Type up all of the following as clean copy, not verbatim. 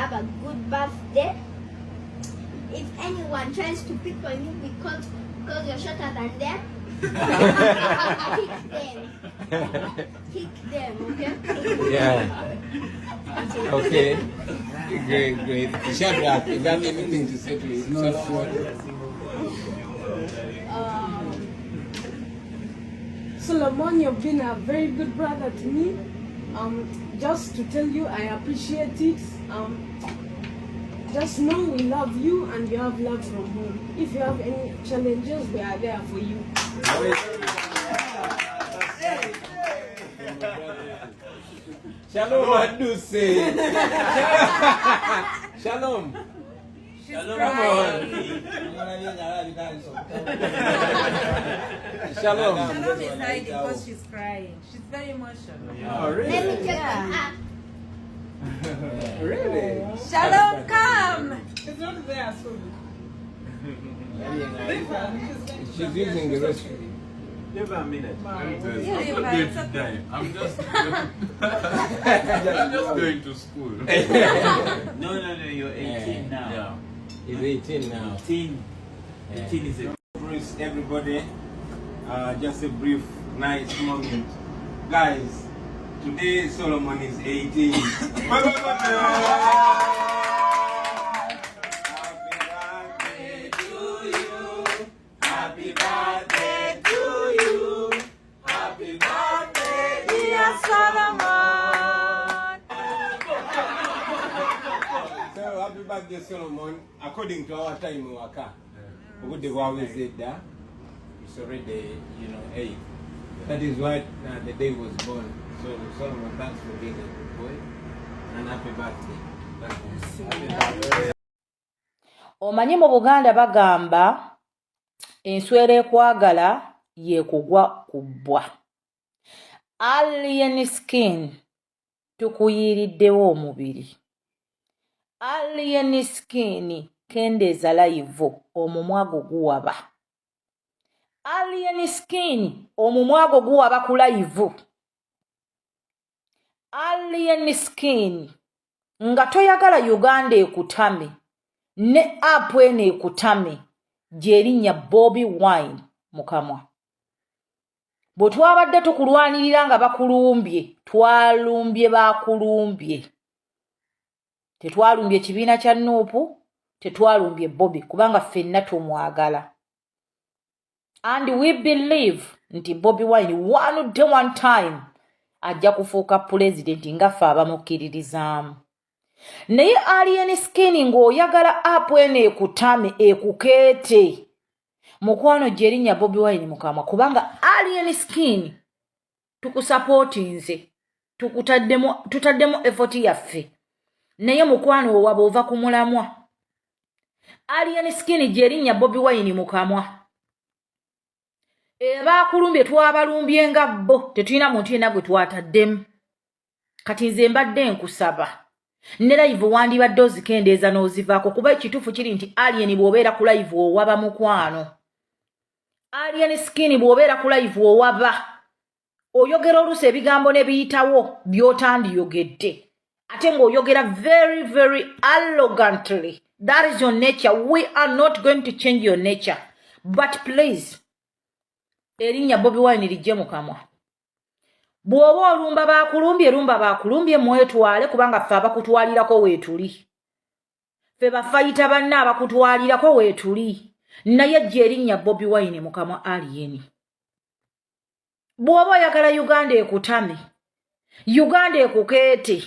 have a good birthday. If anyone tries to pick on you because you're shorter than them, kick them. Kick them, okay? Yeah. Okay. Great, great. Shadrach, you have anything to say to Solomon? Solomon, you've been a very good brother to me. Just to tell you, I appreciate it. Just know we love you and you have love from home. If you have any challenges, we are there for you. Shalom Aduse. Shalom. Shalom. Come on. Shalom. Shalom is hiding because she's crying. She's very emotional. Oh, Let me really? take the app. Really? Shalom, come. It's not there, so She's using the restroom. Give her a minute. I'm Yeah, not going it's to okay. die. I'm just, I'm just going to school. No, you're 18 now. Yeah. He's 18 now. 18. 18 is a Bruce, everybody. Just a brief, nice moment. Guys, today Solomon is 18. Bye, bye, bye, bye. Happy birthday to you. Happy birthday to you. Happy birthday, Dear Solomon. So happy birthday, Solomon. According to our time, waka. Obudde bwaweze dda. It's already 8. That is what the day was born. So Solomon, thanks for being a good boy. And happy birthday. Happy birthday. Omanyi mu Buganda bagamba enswera ekwagala yeekugwa ku bbwa. Alien Skin tukuyiiriddewo omubiri. Alien Skin, kendeeza live, omumwa gwo guwaba. Alien Skin, omumwa gwo guwaba ku live. Alien Skin, nga toyagala Uganda ekutame ne app eno ekutame gy'erinnya Bobi Wine mukamwa. Bwe twabadde tukulwanirira nga bakulumbye, twalumbye bakulumbye, tetwalumbye kibiina kya NUP, tetwalumbye Bobi, kubanga ffenna tumwagala and we believe nti Bobi Wine one day, one time ajja kufuuka pulezidenti nga ffe abamukkiririzaamu. Naye Alien Skin, ng'oyagala app eno ekutame ekukeete, mukwano gy'erinnya Bobi Wine mukamwa, kubanga Alien Skin tukusapootinze, tukutaddemu, tutaddemu effort yaffe, naye mukwano owaba ova ku mulamwa. Alien Skin, gy'erinnya Bobi Wine mukamwa. Ebakulumbye twabalumbye nga bo, tetulina muntu yenna gwe twataddemu. Kati nze mbadde nkusaba, ne live wandibadde ozikendeeza n'ozivaako, kuba ekituufu kiri nti Alien, bw'obeera ku live owaba. Mukwano Alien Skin, bw'obeera ku live owaba, oyogera oluusi ebigambo ne biyitawo by'otandiyogedde, ate ng'oyogera very very arrogantly. That is your nature. We are not going to change your nature, but please, erinnya Bobi Wine lijje mu kamwa. Bw'oba olumba bakulumbye, lumba bakulumbye, mwetwale, kubanga ffe abakutwalirako weetuli, ffe bafayita banna abakutwalirako weetuli, naye jja erinnya Bobi Wine mu kamwa. Alien, bw'oba oyagala Uganda ekutame, Uganda ekukeete,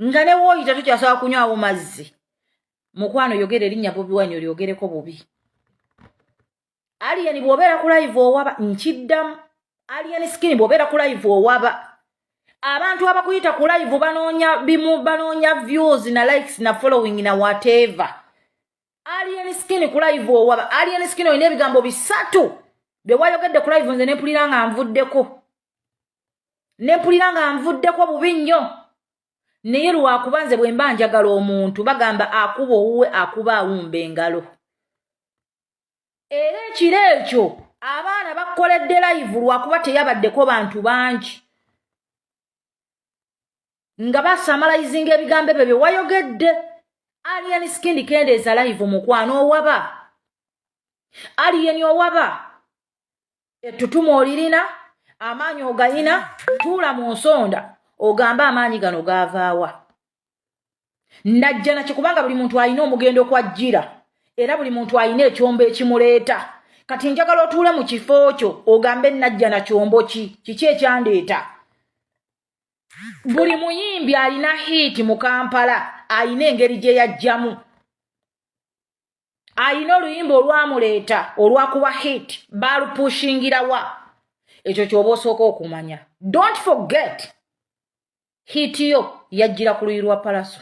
nga ne wooyita tukyasobola kunywawo mazzi, mukwano yogera erinnya Bobi Wine, olyogereko bubi. Alien, bw'obeera ku live owaba. Nkiddamu, Alien Skin, bw'obeera ku live owaba. Abantu abakuyita ku live banoonya bimu, banoonya views na likes na following na whatever. Alien Skin, ku live owaba. Alien Skin, olina ebigambo bisatu bye wayogedde ku live, nze nempulira nga nvuddeko, nempulira nga nvuddeko bubi nnyo. Naye lwakuba nze bwe mba njagala omuntu, bagamba akuba owuwe akuba awumba engalo. Era ekiro ekyo abaana bakoledde live, lwakuba teyabaddeko bantu bangi, nga basamalayizinga ebigambo ebyo bye wayogedde. Alien Skin kendeeza live mukwano owaba. Alien owaba. Ettutumu olirina, amaanyi ogayina, tuula mu nsonda ogambe amaanyi gano gaavaawa. Najja nakyo kubanga buli muntu alina omugendo kwajjira era buli muntu alina ekyombo ekimuleeta. Kati njagala otuule mu kifo kyo ogambe najja na kyombo ki, kiki ekyandeeta. Buli muyimbi alina hiiti mu Kampala alina engeri gye yajjamu, alina oluyimba olwamuleeta olwakuba hit, baalupushingirawa. Ekyo ky'oba osooka okumanya. Don't forget hit yo yajjira ku luyi lwa Palaso.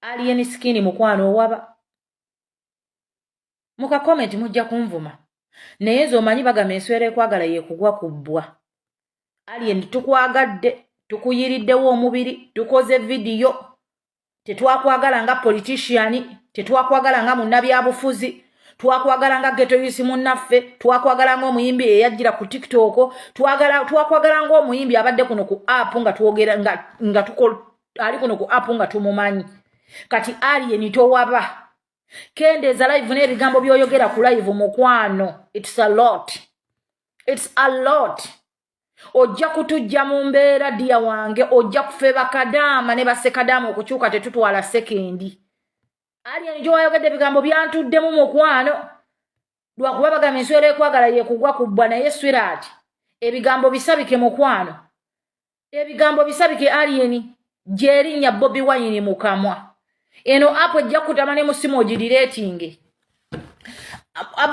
Alien Skin mukwano owaba. Muka comment mujja kunvuma, naye nze omanyi bagamba enswera ekwagala yekugwa ku bbwa. Alien tukwagadde, tukuyiriddewo omubiri, tukoze vidiyo. Tetwakwagala nga politician, tetwakwagala nga munnabyabufuzi, twakwagala nga ghetto youth munnaffe, twakwagala nga omuyimbi eyajjira ku TikTok, twakwagala nga omuyimbi abadde kuno ku app nga twogera nga ali kuno ku app nga tumumanyi. Kati Alien towaba, kendeeza live n'ebigambo by'oyogera ku live mukwano. It's a lot, it's a lot. Ojja kutujja mu mbeera ddiya wange, ojja kufe bakadaama ne basekadaama okukyuka tetutwala sekendi. Alien gyowayogedde ebigambo byantuddemu mukwano, lwakuba bagamba enswera ekwagala yekugwa ku bbwa. Naye swiraati ebigambo bisabike mukwano, ebigambo bisabike. Alien gyerinnya Bobi Wine mu kamwa, eno app ejja kutama ne musimu ogirireetinge.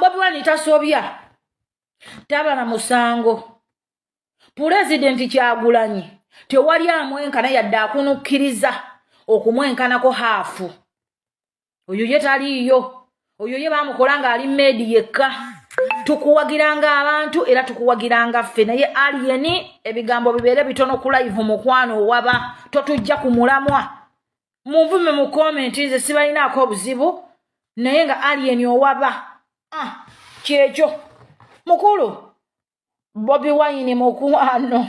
Bobi Wine tasobya, taba na musango. Pulezidenti Kyagulanyi tewali amwenkana yadde akunukkiriza okumwenkanako haafu. Oyo ye taliiyo, oyo ye bamukola ng'ali meedi yekka. Tukuwagiranga abantu era tukuwagiranga ffe, naye Alien ebigambo bibeere bitono ku live mukwano, owaba totujja ku mulamwa. Munvume mu comment, nze sibalinaako obuzibu, naye nga Alien owaba. Ah, kyekyo mukulu Bobi Wine mukwano,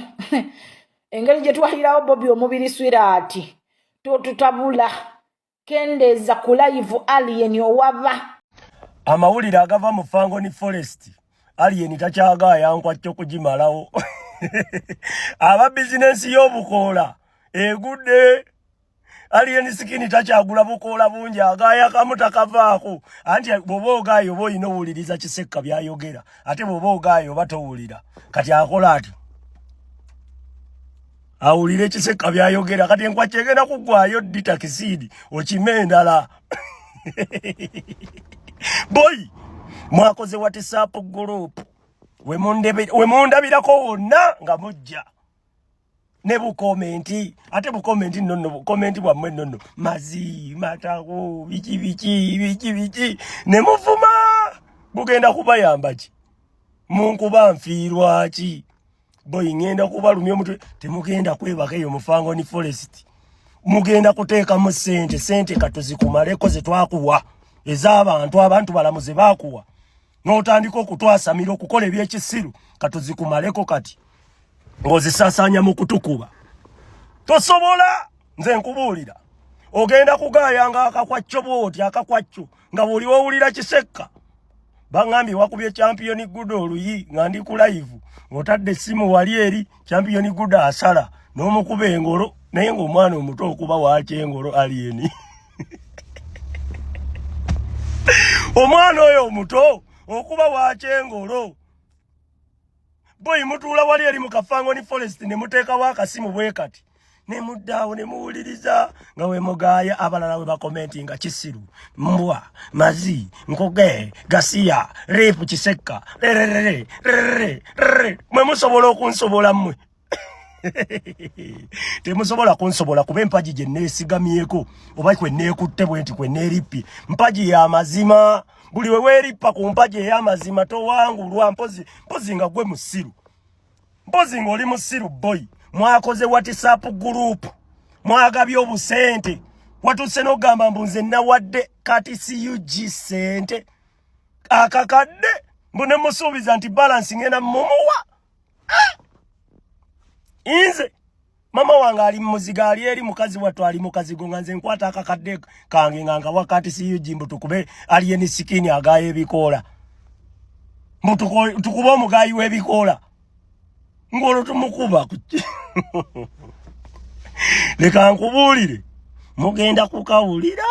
engeri gye twalirawo Bobi omubiri swiraati totutabula, kendeeza ku live Alien owaba. Amawulire agava mu Fangoni Forest, Alien takyagaaya nkwacyo kugimalawo. Aba bizinensi y'obukoola egudde. Alien Skin takyagula bukoola bungi, agaaya kamu takavaako. Anti bw'oba ogaaya oba olina owuliriza Kisekka by'ayogera, ate bw'oba ogaaya oba towulira. Kati akola ati awulire Kisekka by'ayogera. Kati enkwacyo egenda kuggwayo ddi? Takisiidi okime endala. Boy, mwakoze WhatsApp group wemundabirako wonna nga mujja ne bucomment, ate bucomment nonno, bucomment bwammwe nonno, mazi matako biki biki biki biki ne muvuma, bugenda kubayamba ki? Munkuba nfiirwa ki? Boy, ngenda kubalumya omutwe, temugenda kwebaka eyo mu Fangoni Forest. Mugenda kuteekamu sente, sente katuzikumaleko ze twakuwa ez'abantu, abantu balamu ze baakuwa n'otandika okutwasamira okukola ebyekisiru, katuzikumaleko. Kati ng'ozisaasaanya mu kutukuba tosobola. Nze nkubuulira, ogenda kugaayanga akakwacco bw'oti akakwacco nga buli wowulira Kisekka. Baŋŋambye wakubye Champion Gudo oluyi nga ndi ku live, ng'otadde essimu wali eri Champion Gudo asala n'omukuba engolo, naye ng'omwana omuto okuba wakyengolo. Alien, omwana oyo omuto okuba wakyengolo. Boy, mutuula wali eri mu Kafangoni Forest ne muteekawo akasimu bwe kati ne muddaawo ne muwuliriza nga we mugaaya abalala we bacommentinga nga kisiru, mbwa, mazi, nkoge, gasiya, rip Kisekka, rerere rerere rere. Mwe musobola okunsobola? Mmwe temusobola kunsobola, kuba empagi gye neesigamyeko oba kwe neekutte bwe nti kwe neerippye mpagi ya mazima. Buli we weerippa ku mpagi ey'amazima towangulwa, mpozi mpozi nga gwe musiru, mpozi ng'oli musiru. Boy, mwakoze WhatsApp group, mwagabye obusente, watuuse n'okugamba mbu nze nawadde kati cug sente akakadde, mbu ne musuubiza nti balance ngenda mumuwa. Ah! Nze Mama wange ali mumuzigo, ali eri mukazi wattu ali mukazigo, nga nze nkwata akakadde kange nga nkawa kati siyu mbu tukube Alien Skin agaya ebikoola, mbu tukube omugayi w'ebikoola ng'olwo tumukuba. Leka nkubuulire, mugenda kukawulira.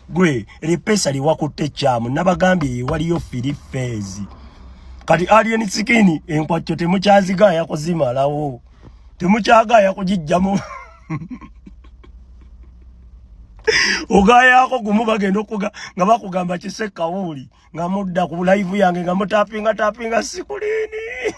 Gwe lipesa liwakutte ekyamu, nabagambye waliyo free phase. Kati Alien Skin enkwacyo temukyazigaya kuzimalawo, temukyagaya kugijjamu. Ogayako gumu, bagenda okuga nga bakugamba kise kawuli, nga mudda ku live yange nga mutapinga tapinga sikulini.